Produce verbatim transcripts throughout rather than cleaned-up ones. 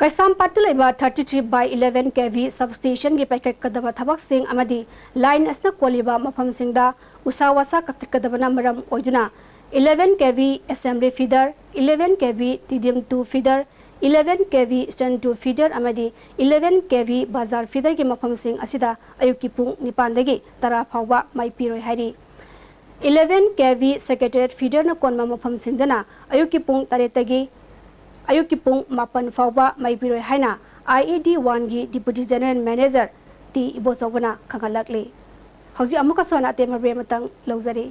ꯀꯩꯁꯥꯝꯄꯥꯠꯇ ꯂꯩꯕ thirty three by eleven K V substation ꯒꯤ ꯄꯥꯏꯈꯠꯀꯗꯕ ꯊꯕꯛꯁꯤꯡ ꯑꯃꯗꯤ line ꯑꯁꯤꯅ ꯀꯣꯜꯂꯤꯕ ꯃꯐꯝꯁꯤꯡꯗ ꯎꯁꯥ ꯋꯥꯁꯥ ꯀꯛꯊꯠꯀꯗꯕꯅ ꯃꯔꯝ ꯑꯣꯏꯗꯨꯅ eleven K V assembly feeder, eleven K V tedium two feeder, eleven K V strand two feeder ꯑꯃꯗꯤ eleven K V bazar feeder ꯒꯤ ꯃꯐꯝꯁꯤꯡ ꯑꯁꯤꯗ ꯑꯌꯨꯛꯀꯤ ꯄꯨꯡ ꯅꯤꯄꯥꯟꯗꯒꯤ ꯇꯔꯥ ꯐꯥꯎꯕ ꯃꯩ ꯄꯤꯔꯣꯏ ꯍꯥꯏꯔꯤ꯫ Eleven K V secretariat feeder ꯅ ꯀꯣꯟꯕ ꯃꯐꯝꯁꯤꯡꯗꯅ ꯑꯌꯨꯛꯀꯤ ꯄꯨꯡ ꯇꯔꯦꯠꯇꯒꯤ ꯑꯌꯨꯛꯀꯤ ꯄꯨꯡ ꯃꯥꯄꯟ ꯐꯥꯎꯕ ꯃꯩ ꯄꯤꯔꯣꯏ ꯍꯥꯏꯅ I E D one ꯒꯤ Deputy General Manager ꯇꯤ ꯏꯕꯣꯆꯧꯕꯅ ꯈꯪꯍꯜꯂꯛꯂꯤ꯫ ꯍꯧꯖꯤꯛ ꯑꯃꯨꯛꯀꯁꯨ ꯍꯟꯅ ꯑꯇꯦꯟꯕ break ꯑꯃꯇꯪ ꯂꯧꯖꯔꯤ꯫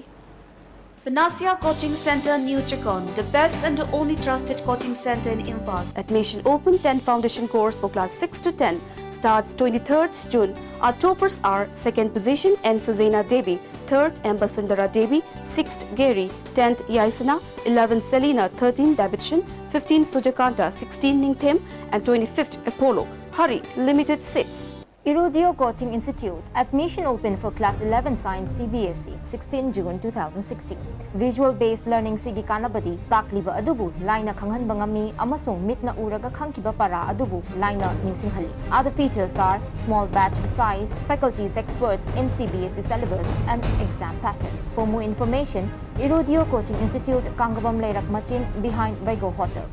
Panacea Coaching Center, New Chikon, the best and the only trusted coaching center in Imphal. Admission open. Ten foundation course for class six to ten starts twenty-third June. Our toppers are: second position, N Suzena Devi; third, M Basundara Devi; sixth, Gary; tenth, Yaisana; eleventh, Selina; thirteen, Davidson; fifteen, Sujakanta; sixteen, Ningthem; and twenty-fifth, Apollo. Hurry, limited seats. Irudio Coaching Institute, admission open for class eleven science C B S E, sixteen June two thousand sixteen. Visual based learning ꯁꯤꯒꯤ ꯀꯥꯟꯅꯕꯗꯤ ꯇꯥꯛꯂꯤꯕ ꯑꯗꯨꯕꯨ ꯂꯥꯏꯅ ꯈꯪꯍꯟꯕ ꯉꯝꯃꯤ ꯑꯃꯁꯨꯡ ꯃꯤꯠꯅ ꯎꯔꯒ ꯈꯪꯈꯤꯕ ꯄꯔꯥ ꯑꯗꯨꯕꯨ ꯂꯥꯏꯅ ꯅꯤꯡꯁꯤꯡꯍꯜꯂꯤ꯫ Other features are small batch size, faculties experts in C B S E syllabus and exam pattern. For more information, Irudio Coaching Institute, Kangabam Leirak Machin, behind Vaigo Hotel.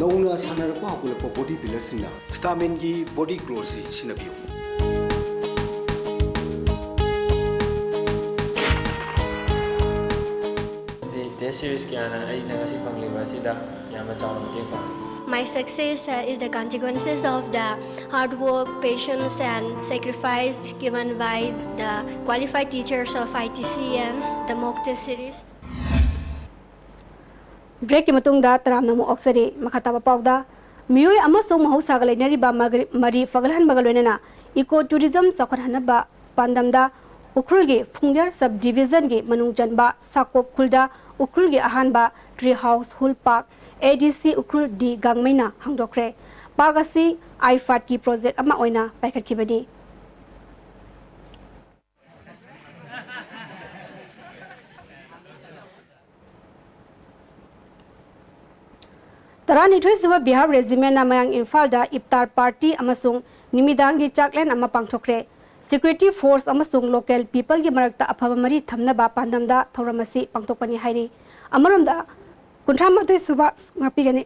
ꯅꯧꯅ ꯁꯥꯟꯅꯔꯛꯄ ꯍꯧꯒꯠꯂꯛꯄ body builderꯁꯤꯡꯅ Stamen ꯒꯤ body glowꯁꯤ ꯁꯤꯖꯤꯟꯅꯕꯤꯌꯨ꯫ ꯑꯃꯗꯤ test series ꯀꯌꯥꯅ ꯑꯩꯅ ꯉꯁꯤ ꯐꯪꯂꯤꯕ ꯑꯁꯤꯗ ꯌꯥꯝꯅ ꯆꯥꯎꯅ ꯃꯇꯦꯡ ꯄꯥꯡꯂꯤ꯫ My success uh, is the consequences of the hard work, patience, and sacrifice given by the qualified teachers of I T C and the mock test series. Breakꯀꯤ ꯃꯇꯨꯡꯗ ꯇꯔꯥꯝꯅ ꯑꯃꯨꯛ ꯑꯣꯛꯆꯔꯤ꯫ ꯃꯈꯥ ꯇꯥꯕ ꯄꯥꯎꯗ, ꯃꯤꯑꯣꯏ ꯑꯃꯁꯨꯡ ꯃꯍꯧꯁꯥꯒ ꯂꯩꯅꯔꯤꯕ ꯃꯒ-, ꯃꯔꯤ ꯐꯒꯠꯍꯟꯕꯒ ꯂꯣꯏꯅꯅ eco tourism ꯆꯥꯎꯈꯠꯍꯟꯅꯕ ꯄꯥꯟꯗꯝꯗ ꯎꯈ꯭ꯔꯨꯜꯒꯤ ꯐꯨꯡꯗꯤꯌꯥꯔ sub divisionꯒꯤ ꯃꯅꯨꯡ ꯆꯟꯕ ꯁꯥꯀꯣꯞ ꯈꯨꯜꯗ ꯎꯈ꯭ꯔꯨꯜꯒꯤ ꯑꯍꯥꯟꯕ tree house, hall park, A D C Ukhrul ꯗꯤ ꯒꯥꯡꯃꯩꯅ ꯍꯥꯡꯗꯣꯛꯈ꯭ꯔꯦ꯫ ꯄꯥꯛ ꯑꯁꯤ ꯑꯥꯏꯐꯥꯠꯀꯤ ꯄ꯭ꯔꯣꯖꯦꯛ ꯑꯃ ꯑꯣꯏꯅ ꯄꯥꯏꯈꯠꯈꯤꯕꯅꯤ꯫ ꯇꯔꯥꯅꯤꯊꯣꯏ ꯁꯨꯕ ꯕꯤꯍꯥꯔ ꯔꯦꯖꯤꯃꯦꯟꯅ ꯃꯌꯥꯡ ꯏꯝꯐꯥꯜꯗ ꯏꯐꯇꯥꯔ ꯄꯥꯔꯇꯤ ꯑꯃꯁꯨꯡ ꯅꯨꯃꯤꯗꯥꯡꯒꯤ ꯆꯥꯛꯂꯦꯟ ꯑꯃ ꯄꯥꯡꯊꯣꯛꯈ꯭ꯔꯦ꯫ ꯁꯦꯀ꯭ꯌꯨꯔꯤꯇꯤ ꯐꯣꯔꯁ ꯑꯃꯁꯨꯡ ꯂꯣꯀꯦꯜ ꯄꯤꯄꯜꯒꯤ ꯃꯔꯛꯇ ꯑꯐꯕ ꯃꯔꯤ ꯊꯝꯅꯕ ꯄꯥꯟꯗꯝꯗ ꯊꯧꯔꯝ ꯑꯁꯤ ꯄꯥꯡꯊꯣꯛꯄꯅꯤ ꯍꯥꯏꯔꯤ꯫ ꯑꯃꯔꯣꯝꯗ, ꯀꯨꯟꯊ꯭ꯔꯥ ꯃꯥꯊꯣꯏ ꯁꯨꯕ, ꯉꯥꯛꯄꯤꯒꯅꯤ,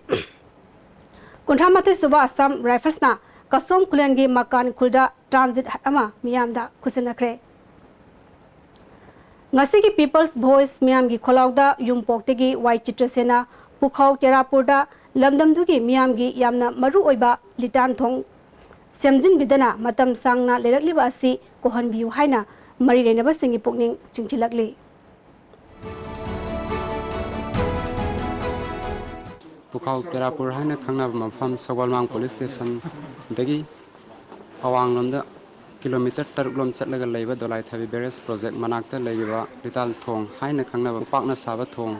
ꯀꯨꯟꯊ꯭ꯔꯥ ꯃꯥꯊꯣꯏ ꯁꯨꯕ ꯑꯁꯥꯝ ꯔꯥꯏꯐꯜꯁꯅ ꯀꯁꯣꯝ ꯈꯨꯂꯦꯟꯒꯤ ꯃꯀꯥꯟ ꯈꯨꯜꯗ ꯇ꯭ꯔꯥꯟꯖꯤꯠ ꯍꯠ ꯑꯃ ꯃꯤꯌꯥꯝꯗ ꯈꯨꯠꯁꯤꯟꯅꯈ꯭ꯔꯦ꯫ ꯉꯁꯤꯒꯤ ꯄꯤꯄꯜꯁ ꯚꯣꯏꯁ ꯃꯤꯌꯥꯝꯒꯤ ꯈꯣꯜꯂꯥꯎꯗ ꯌꯨꯝꯄꯣꯛꯇꯒꯤ ꯋꯥꯏ ꯆꯤꯇ꯭ꯔꯁꯦꯅ ꯄꯨꯈꯥꯎ ꯇꯦꯔꯥꯄꯨꯔꯗ ꯂꯝꯗꯝꯗꯨꯒꯤ ꯃꯤꯌꯥꯝꯒꯤ ꯌꯥꯝꯅ ꯃꯔꯨ ꯑꯣꯏꯕ ꯂꯤꯇꯥꯟ ꯊꯣꯡ ꯁꯦꯝꯖꯤꯟꯕꯤꯗꯅ ꯃꯇꯝ ꯁꯥꯡꯅ ꯂꯩꯔꯛꯂꯤꯕ ꯑꯁꯤ ꯀꯣꯛꯍꯟꯕꯤꯌꯨ ꯍꯥꯏꯅ ꯃꯔꯤ ꯂꯩꯅꯕꯁꯤꯡꯒꯤ ꯄꯨꯛꯅꯤꯡ ꯆꯤꯡꯁꯤꯜꯂꯛꯂꯤ꯫ ꯄꯨꯈꯥꯎ ꯇꯦꯔꯥꯄꯨꯔ ꯍꯥꯏꯅ ꯈꯪꯅꯕ ꯃꯐꯝ ꯁꯒꯣꯜꯃꯥꯡ ꯄꯨꯂꯤꯁ ꯁ꯭ꯇꯦꯁꯟꯗꯒꯤ ꯑꯋꯥꯡꯂꯣꯝꯗ ꯀꯤꯂꯣꯃꯤꯇꯔ ꯇꯔꯨꯛ ꯂꯣꯝ ꯆꯠꯂꯒ ꯂꯩꯕ ꯗꯣꯂꯥꯏꯊꯥꯕꯤ ꯕꯦꯔꯦꯖ ꯄ꯭ꯔꯣꯖꯦꯛ ꯃꯅꯥꯛꯇ ꯂꯩꯔꯤꯕ ꯂꯤꯇꯥꯟ ꯊꯣꯡ ꯍꯥꯏꯅ ꯈꯪꯅꯕ ꯄꯥꯛꯅ ꯁꯥꯕ ꯊꯣꯡ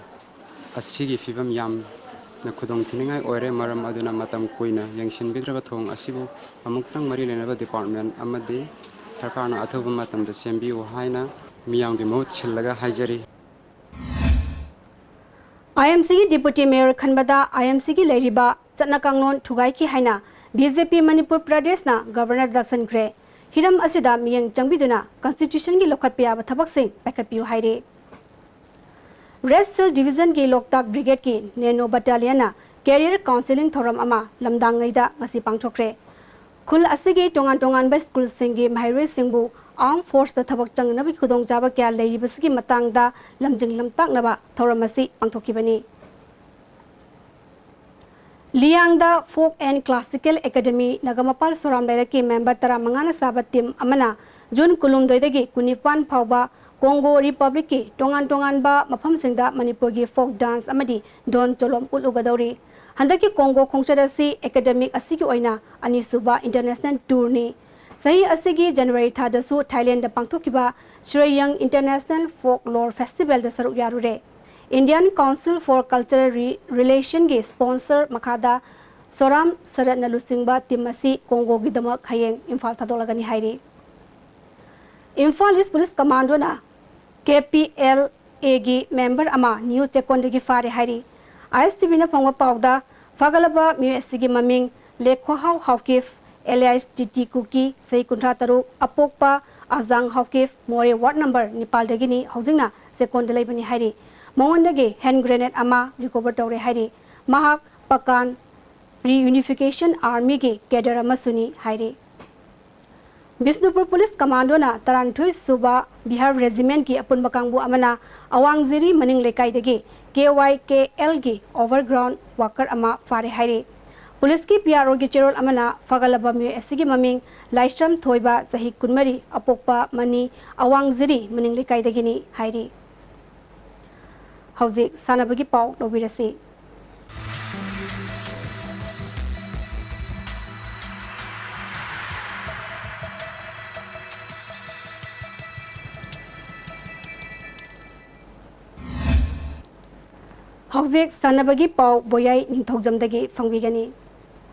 ꯑꯁꯤꯒꯤ ꯐꯤꯕꯝ ꯌꯥꯝꯅ ꯈꯨꯗꯣꯡ ꯊꯤꯅꯤꯡꯉꯥꯏ ꯑꯣꯏꯔꯦ꯫ ꯃꯔꯝ ꯑꯗꯨꯅ ꯃꯇꯝ ꯀꯨꯏꯅ ꯌꯦꯡꯁꯤꯟꯕꯤꯗ꯭ꯔꯕ ꯊꯣꯡ ꯑꯁꯤꯕꯨ ꯑꯃꯨꯛꯇꯪ ꯃꯔꯤ ꯂꯩꯅꯕ ꯗꯤꯄꯥꯔꯠꯃꯦꯟ ꯑꯃꯗꯤ ꯁꯔꯀꯥꯔꯅ ꯑꯊꯨꯕ ꯃꯇꯝꯗ ꯁꯦꯝꯕꯤꯌꯨ ꯍꯥꯏꯅ ꯃꯤꯌꯥꯝꯒꯤ ꯃꯍꯨꯠ ꯁꯤꯜꯂꯒ ꯍꯥꯏꯖꯔꯤ꯫ ꯑꯥꯏ ꯑꯦꯝ ꯁꯤꯒꯤ ꯗꯤꯄꯨꯇꯤ ꯃꯦꯌꯔ ꯈꯟꯕꯗ ꯑꯥꯏ ꯑꯦꯝ ꯁꯤꯒꯤ ꯂꯩꯔꯤꯕ ꯆꯠꯅ ꯀꯥꯡꯂꯣꯟ ꯊꯨꯒꯥꯏꯈꯤ ꯍꯥꯏꯅ ꯕꯤ ꯖꯦ ꯄꯤ ꯃꯅꯤꯄꯨꯔ ꯄ꯭ꯔꯗꯦꯁꯅ ꯒꯕꯔꯅꯔꯗ ꯂꯥꯛꯁꯤꯟꯈ꯭ꯔꯦ꯫ ꯍꯤꯔꯝ ꯑꯁꯤꯗ ꯃꯤꯠꯌꯦꯡ ꯆꯪꯕꯤꯗꯨꯅ ꯀꯟꯁꯇꯤꯇ꯭ꯌꯨꯁꯟꯒꯤ ꯂꯧꯈꯠꯄ ꯌꯥꯕ ꯊꯕꯛꯁꯤꯡ ꯄꯥꯏꯈꯠꯄꯤꯌꯨ ꯍꯥꯏꯔꯤ꯫ ꯔꯦꯗ ꯁꯤꯜ ꯗꯤꯕꯤꯖꯟꯒꯤ ꯂꯣꯛꯇꯥꯛ ꯕ꯭ꯔꯤꯒꯦꯗꯀꯤ ꯅꯦꯅꯣ ꯕꯠꯇꯥꯂꯤꯌꯟꯅ ꯀꯦꯔꯤꯌꯔ ꯀꯥꯎꯟꯁꯦꯂꯤꯡ ꯊꯧꯔꯝ ꯑꯃ ꯂꯝꯗꯥꯡꯉꯩꯗ ꯉꯁꯤ ꯄꯥꯡꯊꯣꯛꯈ꯭ꯔꯦ꯫ ꯈꯨꯜ ꯑꯁꯤꯒꯤ ꯇꯣꯉꯥꯟ ꯇꯣꯉꯥꯟꯕ ꯁ꯭ꯀꯨꯜꯁꯤꯡꯒꯤ ꯃꯍꯩꯔꯣꯏꯁꯤꯡꯕꯨ ꯑꯥꯔꯝ ꯐꯣꯔꯁꯇ ꯊꯕꯛ ꯆꯪꯅꯕꯒꯤ ꯈꯨꯗꯣꯡꯆꯥꯕ ꯀꯌꯥ ꯂꯩꯔꯤꯕꯁꯤꯒꯤ ꯃꯇꯥꯡꯗ ꯂꯝꯖꯤꯡ ꯂꯝꯇꯥꯛꯅꯕ ꯊꯧꯔꯝ ꯑꯁꯤ ꯄꯥꯡꯊꯣꯛꯈꯤꯕꯅꯤ꯫ ꯂꯤꯌꯥꯡꯗ ꯐꯣꯛ and classical academy Nagamapal ꯁꯣꯔꯥꯝ ꯂꯩꯔꯛꯀꯤ member ꯇꯔꯥꯃꯉꯥꯅ ꯁꯥꯕ ꯇꯤꯝ ꯑꯃꯅ ꯖꯨꯟ ꯀꯨꯟꯍꯨꯝꯗꯣꯏꯗꯒꯤ ꯀꯨꯟꯅꯤꯄꯥꯟ ꯐꯥꯎꯕ ꯀꯣꯡꯒꯣ ꯔꯤꯄꯕ꯭ꯂꯤꯛꯀꯤ ꯇꯣꯉꯥꯟ ꯇꯣꯉꯥꯟꯕ ꯃꯐꯝꯁꯤꯡꯗ ꯃꯅꯤꯄꯨꯔꯒꯤ ꯐꯣꯛ ꯗꯥꯟꯁ ꯑꯃꯗꯤ ꯗꯣꯟ ꯆꯣꯂꯣꯝ ꯎꯠꯂꯨꯒꯗꯧꯔꯤ꯫ ꯍꯟꯗꯛꯀꯤ ꯀꯣꯡꯒꯣ ꯈꯣꯡꯆꯠ ꯑꯁꯤ ꯑꯦꯀꯥꯗꯃꯤꯛ ꯑꯁꯤꯒꯤ ꯑꯣꯏꯅ ꯑꯅꯤꯁꯨꯕ ꯏꯟꯇꯔꯅꯦꯁꯅꯦꯜ ꯇꯨꯔꯅꯤ꯫ ꯆꯍꯤ ꯑꯁꯤꯒꯤ ꯖꯅꯋꯥꯔꯤ ꯊꯥꯗꯁꯨ ꯊꯥꯏꯂꯦꯟꯗ ꯄꯥꯡꯊꯣꯛꯈꯤꯕ ꯁ꯭ꯔꯦꯌꯪ ꯏꯟꯇꯔꯅꯦꯁꯅꯦꯜ ꯐꯣꯛ ꯂꯣꯔ ꯐꯦꯁꯇꯤꯚꯦꯜꯗ ꯁꯔꯨꯛ ꯌꯥꯔꯨꯔꯦ꯫ ꯏꯟꯗꯤꯌꯟ ꯀꯥꯎꯟꯁꯤꯜ ꯐꯣꯔ ꯀꯜꯆꯔꯦꯜ ꯔꯤ-, ꯔꯤꯂꯦꯁꯟꯒꯤ ꯁ꯭ꯄꯣꯟꯁꯔ ꯃꯈꯥꯗ ꯁꯣꯔꯥꯝ ꯁꯔꯠꯅ ꯂꯨꯆꯤꯡꯕ ꯇꯤꯝ ꯑꯁꯤ ꯀꯣꯡꯒꯣꯒꯤꯗꯃꯛ ꯍꯌꯦꯡ ꯏꯝꯐꯥꯜ ꯊꯥꯗꯣꯛꯂꯒꯅꯤ ꯍꯥꯏꯔꯤ꯫ ꯏꯝꯐꯥꯜ ꯏꯁ ꯄꯨꯂꯤꯁ ꯀꯃꯥꯟꯗꯣꯅ ꯀꯦ ꯄꯤ ꯑꯦꯜ ꯑꯦꯒꯤ ꯃꯦꯝꯕꯔ ꯑꯃ ꯅ꯭ꯌꯨ ꯆꯦꯛꯀꯣꯟꯗꯒꯤ ꯐꯥꯔꯦ ꯍꯥꯏꯔꯤ꯫ ꯑꯥꯏ ꯑꯦꯁ ꯇꯤ ꯚꯤꯅ ꯐꯪꯕ ꯄꯥꯎꯗ ꯐꯒꯠꯂꯕ ꯃꯤꯑꯣꯏ ꯑꯁꯤꯒꯤ ꯃꯃꯤꯡ ꯂꯦꯈꯣꯍꯥꯎ ꯍꯥꯎꯀꯤꯐ ꯑꯦꯂꯤꯌꯥꯁ ꯇꯤꯇꯤ ꯀꯨꯀꯤ, ꯆꯍꯤ ꯀꯨꯟꯊ꯭ꯔꯥ ꯇꯔꯨꯛ, ꯑꯄꯣꯛꯄ ꯑꯖꯥꯡ ꯍꯥꯎꯀꯤꯐ, ꯃꯣꯔꯦ ꯋꯥꯔꯗ ꯅꯝꯕꯔ ꯅꯤꯄꯥꯜꯗꯒꯤꯅꯤ, ꯍꯧꯖꯤꯛꯅ ꯆꯦꯛꯀꯣꯟꯗ ꯂꯩꯕꯅꯤ ꯍꯥꯏꯔꯤ꯫ ꯃꯉꯣꯟꯗꯒꯤ ꯍꯦꯟ ꯒ꯭ꯔꯦꯅꯦꯗ ꯑꯃ ꯔꯤꯀꯣꯚꯔ ꯇꯧꯔꯦ ꯍꯥꯏꯔꯤ꯫ ꯃꯍꯥꯛ ꯄꯀꯥꯟ ꯔꯤꯌꯨꯅꯤꯐꯤꯀꯦꯁꯟ ꯑꯥꯔꯃꯤꯒꯤ ꯀꯦꯗꯔ ꯑꯃꯁꯨꯅꯤ ꯍꯥꯏꯔꯤ꯫ ꯕꯤꯁꯅꯨꯄꯨꯔ ꯄꯨꯂꯤꯁ ꯀꯃꯥꯟꯗꯣꯅ ꯇꯔꯥꯅꯤꯊꯣꯏ ꯁꯨꯕ ꯕꯤꯍꯥꯔ ꯔꯦꯖꯤꯃꯦꯟꯠꯀꯤ ꯑꯄꯨꯟꯕ ꯀꯥꯡꯕꯨ ꯑꯃꯅ ꯑꯋꯥꯡ ꯖꯤꯔꯤ ꯃꯅꯤꯡ ꯂꯩꯀꯥꯏꯗꯒꯤ ꯀꯦ ꯋꯥꯏ ꯀꯦ ꯑꯦꯜꯒꯤ ꯑꯣꯚꯔꯒ꯭ꯔꯥꯎꯟ ꯋꯥꯀꯔ ꯑꯃ ꯐꯥꯔꯦ ꯍꯥꯏꯔꯤ꯫ ꯄꯨꯂꯤꯁꯀꯤ ꯄꯤ ꯑꯥꯔ ꯑꯣꯒꯤ ꯆꯦꯔꯣꯜ ꯑꯃꯅ ꯐꯒꯠꯂꯕ ꯃꯤꯑꯣꯏ ꯑꯁꯤꯒꯤ ꯃꯃꯤꯡ ꯂꯥꯏꯁ꯭ꯔꯝ ꯊꯣꯏꯕ, ꯆꯍꯤ ꯀꯨꯟꯃꯔꯤ, ꯑꯄꯣꯛꯄ ꯃꯅꯤ, ꯑꯋꯥꯡ ꯖꯤꯔꯤ ꯃꯅꯤꯡ ꯂꯩꯀꯥꯏꯗꯒꯤꯅꯤ ꯍꯥꯏꯔꯤ꯫ ꯍꯧꯖꯤꯛ ꯁꯥꯟꯅꯕꯒꯤ ꯄꯥꯎ ꯂꯧꯕꯤꯔꯁꯤ꯫ ꯍꯧꯖꯤꯛ ꯁꯥꯟꯅꯕꯒꯤ ꯄꯥꯎ ꯕꯣꯌꯥꯏ ꯅꯤꯡꯊꯧꯖꯝꯗꯒꯤ ꯐꯪꯕꯤꯒꯅꯤ꯫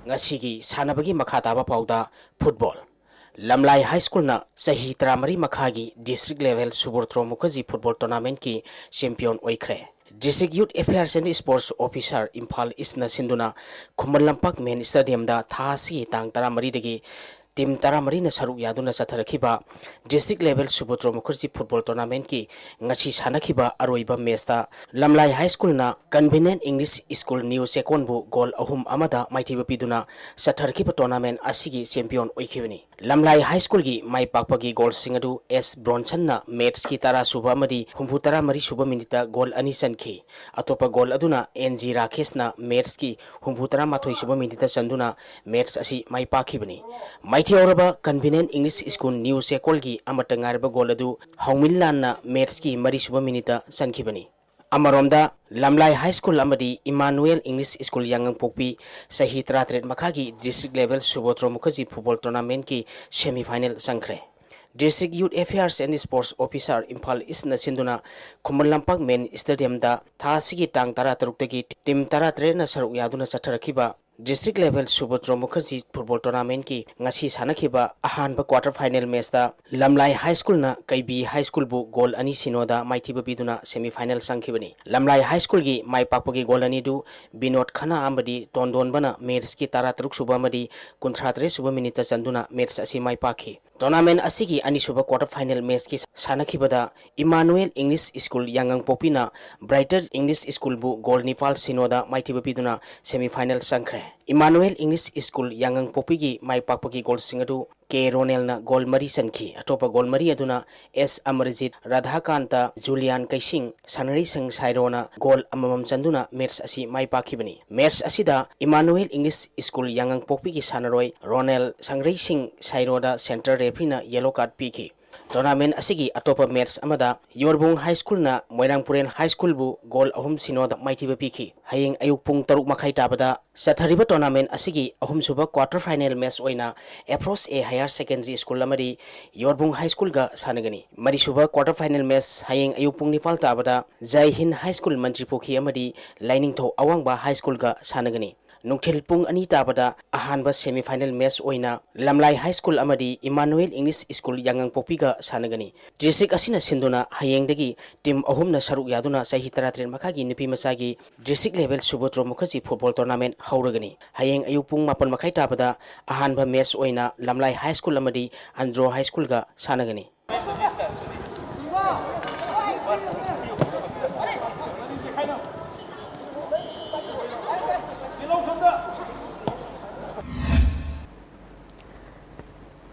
ꯉꯁꯤꯒꯤ ꯁꯥꯟꯅꯕꯒꯤ ꯃꯈꯥ ꯇꯥꯕ ꯄꯥꯎꯗ ꯐꯨꯠꯕꯣꯜ꯫ ꯂꯝꯂꯥꯏ ꯍꯥꯏ ꯁ꯭ꯀꯨꯜꯅ ꯆꯍꯤ ꯇꯔꯥꯃꯔꯤ ꯃꯈꯥꯒꯤ district level Subroto Mukherjee football ꯇꯣꯔꯅꯥꯃꯦꯟꯠꯀꯤ ꯆꯦꯝꯄꯤꯌꯟ ꯑꯣꯏꯈ꯭ꯔꯦ꯫ District youth affairs and sports officer Imphal ꯏꯁꯅ ꯁꯤꯟꯗꯨꯅ ꯈꯨꯃꯟ ꯂꯝꯄꯥꯛ ꯃꯦꯟ ꯁ꯭ꯇꯦꯗꯤꯌꯝꯗ ꯊꯥ ꯑꯁꯤꯒꯤ ꯇꯥꯡ ꯇꯔꯥꯃꯔꯤꯗꯒꯤ ꯇꯤꯝ ꯇꯔꯥꯃꯔꯤꯅ ꯁꯔꯨꯛ ꯌꯥꯗꯨꯅ ꯆꯠꯊꯔꯛꯈꯤꯕ district level Subroto Mukherjee football ꯇꯣꯔꯅꯥꯃꯦꯟꯠꯀꯤ ꯉꯁꯤ ꯁꯥꯟꯅꯈꯤꯕ ꯑꯔꯣꯏꯕ ꯃꯦꯆꯇ ꯂꯝꯂꯥꯏ ꯍꯥꯏ ꯁ꯭ꯀꯨꯜꯅ ꯀꯟꯚꯤꯅꯦꯟꯠ ꯏꯪꯂꯤꯁ ꯁ꯭ꯀꯨꯜ ꯅ꯭ꯌꯨ ꯆꯦꯛꯀꯣꯟꯕꯨ ꯒꯣꯜ ꯑꯍꯨꯝ ꯑꯃꯗ ꯃꯥꯏꯊꯤꯕ ꯄꯤꯗꯨꯅ ꯆꯠꯊꯔꯛꯈꯤꯕ ꯇꯣꯔꯅꯥꯃꯦꯟꯠ ꯑꯁꯤꯒꯤ ꯆꯦꯝꯄꯤꯌꯟ ꯑꯣꯏꯈꯤꯕꯅꯤ꯫ ꯂꯝꯂꯥꯏ ꯍꯥꯏ ꯁ꯭ꯀꯨꯜꯒꯤ ꯃꯥꯏ ꯄꯥꯛꯄꯒꯤ ꯒꯣꯜꯁꯤꯡ ꯑꯗꯨ ꯑꯦꯁ ꯕ꯭ꯔꯣꯟꯁꯟꯅ ꯃꯦꯆꯀꯤ ꯇꯔꯥ ꯁꯨꯕ ꯑꯃꯗꯤ ꯍꯨꯝꯐꯨ ꯇꯔꯥ ꯃꯔꯤ ꯁꯨꯕ ꯃꯤꯅꯤꯠꯇ ꯒꯣꯜ ꯑꯅꯤ ꯆꯟꯈꯤ꯫ ꯑꯇꯣꯞꯄ ꯒꯣꯜ ꯑꯗꯨꯅ ꯑꯦꯟ ꯖꯤ ꯔꯥꯀꯦꯁꯅ ꯃꯦꯆꯀꯤ ꯍꯨꯝꯐꯨ ꯇꯔꯥ ꯃꯥꯊꯣꯏ ꯁꯨꯕ ꯃꯤꯅꯤꯠꯇ ꯆꯟꯗꯨꯅ ꯃꯦꯆ ꯑꯁꯤ ꯃꯥꯏ ꯄꯥꯛꯈꯤꯕꯅꯤ꯫ ꯃꯥꯏꯊꯤꯍꯧꯔꯕ ꯀꯟꯚꯤꯅꯦꯟꯠ ꯏꯪꯂꯤꯁ ꯁ꯭ꯀꯨꯜ ꯅ꯭ꯌꯨ ꯆꯦꯛꯀꯣꯜꯒꯤ ꯑꯃꯠꯇ ꯉꯥꯏꯔꯕ ꯒꯣꯜ ꯑꯗꯨ ꯍꯥꯎꯃꯤꯟꯂꯥꯟꯅ ꯃꯦꯆꯀꯤ ꯃꯔꯤ ꯁꯨꯕ ꯃꯤꯅꯤꯠꯇ ꯆꯟꯈꯤꯕꯅꯤ꯫ ꯑꯃꯔꯣꯝꯗ, ꯂꯝꯂꯥꯏ ꯍꯥꯏ ꯁ꯭ꯀꯨꯜ ꯑꯃꯗꯤ ꯏꯃꯥꯅꯨꯑꯦꯜ ꯏꯪꯂꯤꯁ ꯁ꯭ꯀꯨꯜ ꯌꯥꯉꯪꯄꯣꯛꯄꯤ ꯆꯍꯤ ꯇꯔꯥꯇꯔꯦꯠ ꯃꯈꯥꯒꯤ district level Subroto Mukherjee football ꯇꯣꯔꯅꯥꯃꯦꯟꯠꯀꯤ ꯁꯦꯃꯤ ꯐꯥꯏꯅꯦꯜ ꯆꯪꯈ꯭ꯔꯦ꯫ District youth affairs and sports officer Imphal ꯏꯁꯅ ꯁꯤꯟꯗꯨꯅ ꯈꯨꯃꯟ ꯂꯝꯄꯥꯛ ꯃꯦꯟ ꯁ꯭ꯇꯦꯗꯤꯌꯝꯗ ꯊꯥ ꯑꯁꯤꯒꯤ ꯇꯥꯡ ꯇꯔꯥꯇꯔꯨꯛꯇꯒꯤ ꯇꯤꯝ ꯇꯔꯥꯇꯔꯦꯠꯅ ꯁꯔꯨꯛ ꯌꯥꯗꯨꯅ ꯆꯠꯊꯔꯛꯈꯤꯕ District Level Subhadra Mukherjee Football Tournamentꯀꯤ ꯉꯁꯤ ꯁꯥꯟꯅꯈꯤꯕ ꯑꯍꯥꯟꯕ quarter final matchꯇ ꯂꯝꯂꯥꯏ High Schoolꯅ ꯀꯩꯕꯤ High Schoolꯕꯨ goal ꯑꯅꯤ ꯁꯤꯅꯣꯗ ꯃꯥꯏꯊꯤꯕ ꯄꯤꯗꯨꯅ semi final ꯆꯪꯈꯤꯕꯅꯤ꯫ ꯂꯝꯂꯥꯏ High Schoolꯒꯤ ꯃꯥꯏ ꯄꯥꯛꯄꯒꯤ goal ꯑꯅꯤꯗꯨ ꯕꯤꯅꯣꯗ ꯈꯅꯥ ꯑꯃꯗꯤ ꯇꯣꯟꯗꯣꯟꯕꯅ matchꯀꯤ ꯇꯔꯥꯇꯔꯨꯛ ꯁꯨꯕ ꯑꯃꯗꯤ ꯀꯨꯟꯊ꯭ꯔꯥ ꯇꯔꯦꯠ ꯁꯨꯕ minuteꯇ ꯆꯟꯗꯨꯅ match ꯑꯁꯤ ꯃꯥꯏ ꯄꯥꯛꯈꯤ꯫ Tournament ꯑꯁꯤꯒꯤ ꯑꯅꯤꯁꯨꯕ quarter final matchꯀꯤ ꯁꯥꯟꯅꯈꯤꯕꯗ Emmanuel English School ꯌꯥꯉꯪꯄꯣꯛꯄꯤꯅ Brighter English Schoolꯕꯨ goal ꯅꯤꯄꯥꯜ ꯁꯤꯅꯣꯗ ꯃꯥꯏꯊꯤꯕ ꯄꯤꯗꯨꯅ semi final ꯆꯪꯈ꯭ꯔꯦ꯫ Emmanuel English School ꯌꯥꯉꯪꯄꯣꯛꯄꯤꯒꯤ ꯃꯥꯏ ꯄꯥꯛꯄꯒꯤ goalꯁꯤꯡ ꯑꯗꯨ ꯀꯦ ꯔꯣꯅꯦꯜꯅ goal ꯃꯔꯤ ꯆꯟꯈꯤ꯫ ꯑꯇꯣꯞꯄ goal ꯃꯔꯤ ꯑꯗꯨꯅ ꯑꯦꯁ ꯑꯃꯔꯖꯤꯠ, ꯔꯥꯙꯥꯀꯥꯟꯇ, ꯖꯨꯂꯤꯌꯥꯟ ꯀꯩꯁꯤꯡ, ꯁꯅꯔꯩꯁꯪ ꯁꯥꯏꯔꯣꯅ goal ꯑꯃꯃꯝ ꯆꯟꯗꯨꯅ match ꯑꯁꯤ ꯃꯥꯏ ꯄꯥꯛꯈꯤꯕꯅꯤ꯫ Match ꯑꯁꯤꯗ Emmanuel English School ꯌꯥꯉꯪꯄꯣꯛꯄꯤꯒꯤ ꯁꯥꯟꯅꯔꯣꯏ ꯔꯣꯅꯦꯜ ꯁꯪꯔꯩꯁꯤꯡ ꯁꯥꯏꯔꯣꯗ center refereeꯅ yellow card ꯄꯤꯈꯤ꯫ Tournament ꯑꯁꯤꯒꯤ ꯑꯇꯣꯞꯄ match ꯑꯃꯗ ꯌꯣꯔꯕꯨꯡ High Schoolꯅ ꯃꯣꯏꯔꯥꯡꯄꯨꯔꯦꯜ High Schoolꯕꯨ goal ꯑꯍꯨꯝ ꯁꯤꯅꯣꯗ ꯃꯥꯏꯊꯤꯕ ꯄꯤꯈꯤ꯫ ꯍꯌꯦꯡ ꯑꯌꯨꯛ ꯄꯨꯡ ꯇꯔꯨꯛ ꯃꯈꯥꯏ ꯇꯥꯕꯗ ꯆꯠꯊꯔꯤꯕ tournament ꯑꯁꯤꯒꯤ ꯑꯍꯨꯝꯁꯨꯕ quarter final match ꯑꯣꯏꯅ Afroz A Higher Secondary School ꯑꯃꯗꯤ ꯌꯣꯔꯕꯨꯡ High Schoolꯒ ꯁꯥꯟꯅꯒꯅꯤ꯫ ꯃꯔꯤꯁꯨꯕ quarter final match ꯍꯌꯦꯡ ꯑꯌꯨꯛ ꯄꯨꯡ ꯅꯤꯄꯥꯜ ꯇꯥꯕꯗ ꯖꯥꯏ ꯍꯤꯟ High School ꯃꯟꯇ꯭ꯔꯤꯄꯨꯈ꯭ꯔꯤ ꯑꯃꯗꯤ ꯂꯥꯏꯅꯤꯡꯊꯧ ꯑꯋꯥꯡꯕ High Schoolꯒ ꯁꯥꯟꯅꯒꯅꯤ꯫ ꯅꯨꯡꯊꯤꯜ ꯄꯨꯡ ꯑꯅꯤ ꯇꯥꯕꯗ ꯑꯍꯥꯟꯕ semi final match ꯑꯣꯏꯅ ꯂꯝꯂꯥꯏ High School ꯑꯃꯗꯤ Emmanuel English School ꯌꯥꯉꯪꯄꯣꯛꯄꯤꯒ ꯁꯥꯟꯅꯒꯅꯤ꯫ District ꯑꯁꯤꯅ ꯁꯤꯟꯗꯨꯅ ꯍꯌꯦꯡꯗꯒꯤ team ꯑꯍꯨꯝꯅ ꯁꯔꯨꯛ ꯌꯥꯗꯨꯅ ꯆꯍꯤ ꯇꯔꯥꯇꯔꯦꯠ ꯃꯈꯥꯒꯤ ꯅꯨꯄꯤ ꯃꯆꯥꯒꯤ District Level Subhadra Mukherjee Football Tournament ꯍꯧꯔꯒꯅꯤ꯫ ꯍꯌꯦꯡ ꯑꯌꯨꯛ ꯄꯨꯡ ꯃꯥꯄꯟ ꯃꯈꯥꯏ ꯇꯥꯕꯗ ꯑꯍꯥꯟꯕ match ꯑꯣꯏꯅ ꯂꯝꯂꯥꯏ High School ꯑꯃꯗꯤ ꯑꯟꯗ꯭ꯔꯣ High Schoolꯒ ꯁꯥꯟꯅꯒꯅꯤ꯫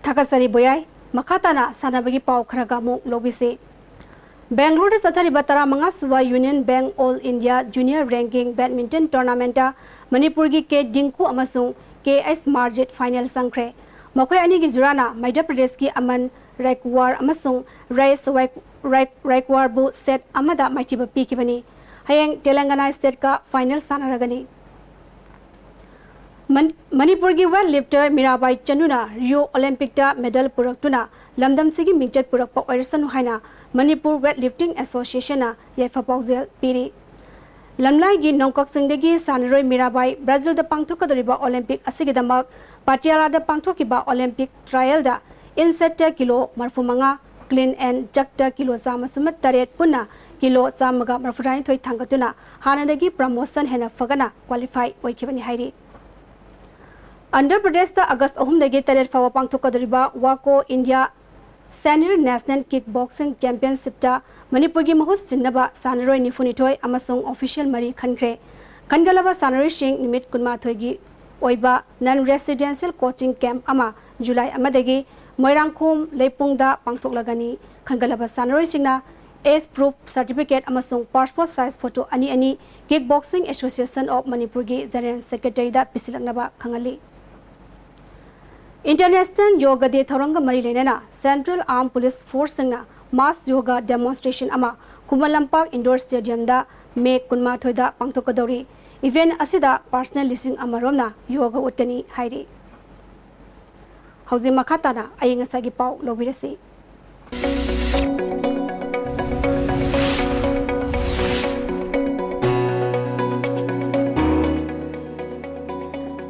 ꯊꯥꯒꯠꯆꯔꯤ ꯕꯣꯌꯥꯏ꯫ ꯃꯈꯥ ꯇꯥꯅ ꯁꯥꯟꯅꯕꯒꯤ ꯄꯥꯎ ꯈꯔꯒ ꯑꯃꯨꯛ ꯂꯧꯕꯤꯁꯤ꯫ ꯕꯦꯡꯒꯂꯨꯔꯨꯗ ꯆꯠꯊꯔꯤꯕ ꯇꯔꯥꯃꯉꯥ ꯁꯨꯕ Union Bank All India Junior Ranking Badminton Tournamentꯇ ꯃꯅꯤꯄꯨꯔꯒꯤ ꯀꯦ ꯗꯤꯡꯀꯨ ꯑꯃꯁꯨꯡ ꯀꯦ ꯑꯦꯁ ꯃꯥꯔꯖꯤꯠ final ꯆꯪꯈ꯭ꯔꯦ꯫ ꯃꯈꯣꯏ ꯑꯅꯤꯒꯤ ꯖꯨꯔꯥꯅ ꯃꯙ꯭ꯌ ꯄ꯭ꯔꯗꯦꯁꯀꯤ ꯑꯃꯟ ꯔꯥꯏꯀ꯭ꯋꯥꯔ ꯑꯃꯁꯨꯡ ꯔꯌꯦꯁ ꯋꯥꯏ-, ꯔꯥꯏ-, ꯔꯥꯏꯀ꯭ꯋꯥꯔꯕꯨ set ꯑꯃꯗ ꯃꯥꯏꯊꯤꯕ ꯄꯤꯈꯤꯕꯅꯤ꯫ ꯍꯌꯦꯡ ꯇꯦꯂꯪꯒꯅꯥ stateꯀ final ꯁꯥꯟꯅꯔꯒꯅꯤ꯫ ꯃꯟ-, ꯃꯅꯤꯄꯨꯔꯒꯤ weight lifter Mirabai ꯆꯅꯨꯅ Rio Olympicꯇ medal ꯄꯨꯔꯛꯇꯨꯅ ꯂꯝꯗꯝꯁꯤꯒꯤ ꯃꯤꯡꯆꯠ ꯄꯨꯔꯛꯄ ꯑꯣꯏꯔꯁꯅꯨ ꯍꯥꯏꯅ ꯃꯅꯤꯄꯨꯔ Weight Lifting Associationꯅ ꯌꯥꯏꯐ ꯄꯥꯎꯖꯦꯜ ꯄꯤꯔꯤ꯫ ꯂꯝꯂꯥꯏꯒꯤ ꯅꯣꯡꯀꯛꯆꯤꯡꯗꯒꯤ ꯁꯥꯟꯅꯔꯣꯏ ꯃꯤꯔꯥꯕꯥꯏ ꯕ꯭ꯔꯥꯖꯤꯜꯗ ꯄꯥꯡꯊꯣꯛꯀꯗꯧꯔꯤꯕ ꯑꯣꯂꯦꯝꯄꯤꯛ ꯑꯁꯤꯒꯤꯗꯃꯛ ꯄꯥꯇꯤꯌꯥꯂꯥꯗ ꯄꯥꯡꯊꯣꯛꯈꯤꯕ ꯑꯣꯂꯦꯝꯄꯤꯛ ꯇ꯭ꯔꯥꯏꯌꯦꯜꯗ ꯏꯟꯁꯦꯠꯇ ꯀꯤꯂꯣ ꯃꯔꯤꯐꯨ ꯃꯉꯥ, clean and jerkꯇ ꯀꯤꯂꯣ ꯆꯥꯝꯃ ꯁꯨꯞꯅ ꯇꯔꯦꯠ, ꯄꯨꯟꯅ ꯀꯤꯂꯣ ꯆꯥꯝꯃꯒ ꯃꯔꯤꯐꯨꯇꯔꯥꯅꯤꯊꯣꯏ ꯊꯥꯡꯒꯠꯇꯨꯅ ꯍꯥꯟꯅꯗꯒꯤ promotion ꯍꯦꯟꯅ ꯐꯒꯠꯅ qualify ꯑꯣꯏꯈꯤꯕꯅꯤ ꯍꯥꯏꯔꯤ꯫ ꯑꯟꯙ꯭ꯔ ꯄ꯭ꯔꯗꯦꯁꯇ ꯑꯥꯒꯁ ꯑꯍꯨꯝꯗꯒꯤ ꯇꯔꯦꯠ ꯐꯥꯎꯕ ꯄꯥꯡꯊꯣꯛꯀꯗꯧꯔꯤꯕ ꯋꯥꯀꯣ ꯏꯟꯗꯤꯌꯥ ꯁꯦꯅꯤꯌꯔ ꯅꯦꯁꯅꯦꯜ ꯀꯤꯛ ꯕꯣꯛꯁꯤꯡ ꯆꯦꯝꯄꯤꯌꯟꯁꯤꯞꯇ ꯃꯅꯤꯄꯨꯔꯒꯤ ꯃꯍꯨꯠ ꯁꯤꯟꯅꯕ ꯁꯥꯟꯅꯔꯣꯏ ꯅꯤꯐꯨꯅꯤꯊꯣꯏ ꯑꯃꯁꯨꯡ ꯑꯣꯐꯤꯁꯤꯌꯦꯜ ꯃꯔꯤ ꯈꯟꯈ꯭ꯔꯦ꯫ ꯈꯟꯒꯠꯂꯕ ꯁꯥꯟꯅꯔꯣꯏꯁꯤꯡ ꯅꯨꯃꯤꯠ ꯀꯨꯟꯃꯥꯊꯣꯏꯒꯤ ꯑꯣꯏꯕ non residential coaching camp ꯑꯃ ꯖꯨꯂꯥꯏ ꯑꯃꯗꯒꯤ ꯃꯣꯏꯔꯥꯡꯈꯣꯝ ꯂꯩꯄꯨꯡꯗ ꯄꯥꯡꯊꯣꯛꯂꯒꯅꯤ꯫ ꯈꯟꯒꯠꯂꯕ ꯁꯥꯟꯅꯔꯣꯏꯁꯤꯡꯅ age proof certificate ꯑꯃꯁꯨꯡ passport size photo ꯑꯅꯤ ꯑꯅꯤ Kick Boxing Association of ꯃꯅꯤꯄꯨꯔꯒꯤ General Secretaryꯗ ꯄꯤꯁꯤꯜꯂꯛꯅꯕ ꯈꯪꯍꯜꯂꯤ꯫ International Yoga Day ꯊꯧꯔꯝꯒ ꯃꯔꯤ ꯂꯩꯅꯅ Central Armed Police Forceꯁꯤꯡꯅ mass yoga demonstration ꯑꯃ ꯈꯨꯃꯟ ꯂꯝꯄꯥꯛ Indoor Stadiumꯗ ꯃꯦ ꯀꯨꯟꯃꯥꯊꯣꯏꯗ ꯄꯥꯡꯊꯣꯛꯀꯗꯧꯔꯤ꯫ Event ꯑꯁꯤꯗ personnel ꯂꯤꯁꯤꯡ ꯑꯃꯔꯣꯝꯅ yoga ꯎꯠꯀꯅꯤ ꯍꯥꯏꯔꯤ꯫ ꯍꯧꯖꯤꯛ ꯃꯈꯥ ꯇꯥꯅ ꯑꯏꯪ ꯑꯁꯥꯒꯤ ꯄꯥꯎ ꯂꯧꯕꯤꯔꯁꯤ꯫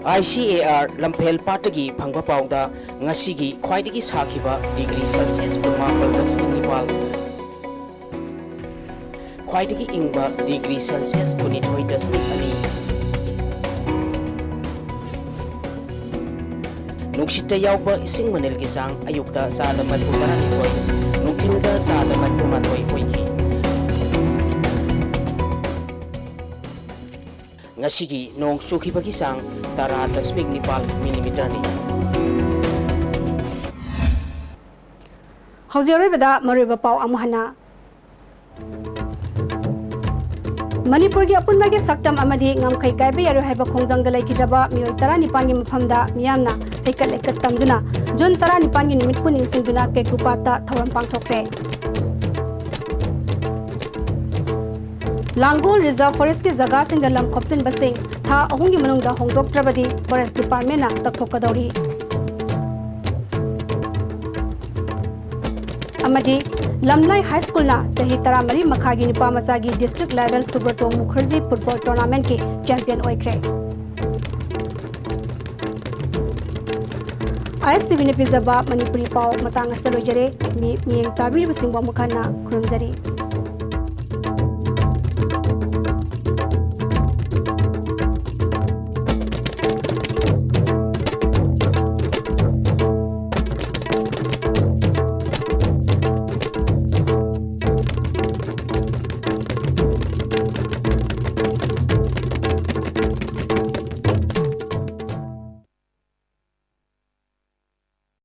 I C A R ꯂꯝꯐꯦꯜ ꯄꯥꯠꯇꯒꯤ ꯐꯪꯕ ꯄꯥꯎꯗ ꯉꯁꯤꯒꯤ ꯈ꯭ꯋꯥꯏꯗꯒꯤ ꯁꯥꯈꯤꯕ degree Celsius ꯀꯨꯟꯃꯥꯄꯜ ꯗꯁꯃꯤꯛ ꯅꯤꯄꯥꯜ, ꯈ꯭ꯋꯥꯏꯗꯒꯤ ꯏꯪꯕ degree Celsius ꯀꯨꯟꯅꯤꯊꯣꯏ ꯗꯁꯃꯤꯛ ꯑꯅꯤ, ꯅꯨꯡꯁꯤꯠꯇ ꯌꯥꯎꯕ ꯏꯁꯤꯡ ꯃꯅꯤꯜꯒꯤ ꯆꯥꯡ ꯑꯌꯨꯛꯇ ꯆꯥꯗ ꯃꯔꯤꯐꯨ ꯇꯔꯥꯅꯤꯊꯣꯏ, ꯅꯨꯡꯊꯤꯜꯗ ꯆꯥꯗ ꯃꯔꯤꯐꯨ ꯃꯥꯊꯣꯏ ꯑꯣꯏꯈꯤ꯫ ꯉꯁꯤꯒꯤ ꯅꯣꯡ ꯆꯨꯈꯤꯕꯒꯤ ꯆꯥꯡ ꯇꯔꯥ ꯗꯁꯃꯤꯛ ꯅꯤꯄꯥꯜ ꯃꯤꯂꯤꯃꯤꯇꯔꯅꯤ꯫ ꯍꯧꯖꯤꯛ ꯑꯔꯣꯏꯕꯗ ꯃꯔꯨꯑꯣꯏꯕ ꯄꯥꯎ ꯑꯃꯨꯛ ꯍꯟꯅ꯫ ꯃꯅꯤꯄꯨꯔꯒꯤ ꯑꯄꯨꯟꯕꯒꯤ ꯁꯛꯇꯝ ꯑꯃꯗꯤ ꯉꯝꯈꯩ ꯀꯥꯏꯕ ꯌꯥꯔꯣꯏ ꯍꯥꯏꯕ ꯈꯣꯡꯖꯪꯗ ꯂꯩꯈꯤꯗ꯭ꯔꯕ ꯃꯤꯑꯣꯏ ꯇꯔꯥꯅꯤꯄꯥꯜꯒꯤ ꯃꯐꯝꯗ ꯃꯤꯌꯥꯝꯅ ꯍꯩꯀꯠ ꯂꯩꯀꯠ ꯇꯝꯗꯨꯅ ꯖꯨꯟ ꯇꯔꯥꯅꯤꯄꯥꯜꯒꯤ ꯅꯨꯃꯤꯠꯄꯨ ꯅꯤꯡꯁꯤꯡꯗꯨꯅ ꯀꯦꯀꯨꯄꯥꯠꯇ ꯊꯧꯔꯝ ꯄꯥꯡꯊꯣꯛꯈ꯭ꯔꯦ꯫ ꯂꯥꯡꯒꯣꯜ Reserve Forestꯀꯤ ꯖꯒꯥꯁꯤꯡꯗ ꯂꯝ ꯈꯣꯞꯆꯤꯟꯕꯁꯤꯡ ꯊꯥ ꯑꯍꯨꯝꯒꯤ ꯃꯅꯨꯡꯗ ꯍꯣꯡꯗꯣꯛꯇ꯭ꯔꯕꯗꯤ Forest Departmentꯅ ꯇꯛꯊꯣꯛꯀꯗꯧꯔꯤ꯫ ꯑꯃꯗꯤ ꯂꯝꯂꯥꯏ ꯍꯥꯏ ꯁ꯭ꯀꯨꯜꯅ ꯆꯍꯤ ꯇꯔꯥꯃꯔꯤ ꯃꯈꯥꯒꯤ ꯅꯨꯄꯥ ꯃꯆꯥꯒꯤ district level Subroto Mukherjee football tournamentꯀꯤ champion ꯑꯣꯏꯈ꯭ꯔꯦ꯫ ISTVꯅ ꯄꯤꯖꯕ ꯃꯅꯤꯄꯨꯔꯤ ꯄꯥꯎ ꯃꯇꯥꯡ ꯑꯁꯤꯗ ꯂꯣꯏꯖꯔꯦ꯫ ꯃꯤ-, ꯃꯤꯠꯌꯦꯡ ꯇꯥꯕꯤꯔꯤꯕꯁꯤꯡꯕꯨ ꯑꯃꯨꯛ ꯍꯟꯅ ꯈꯨꯔꯨꯝꯖꯔꯤ꯫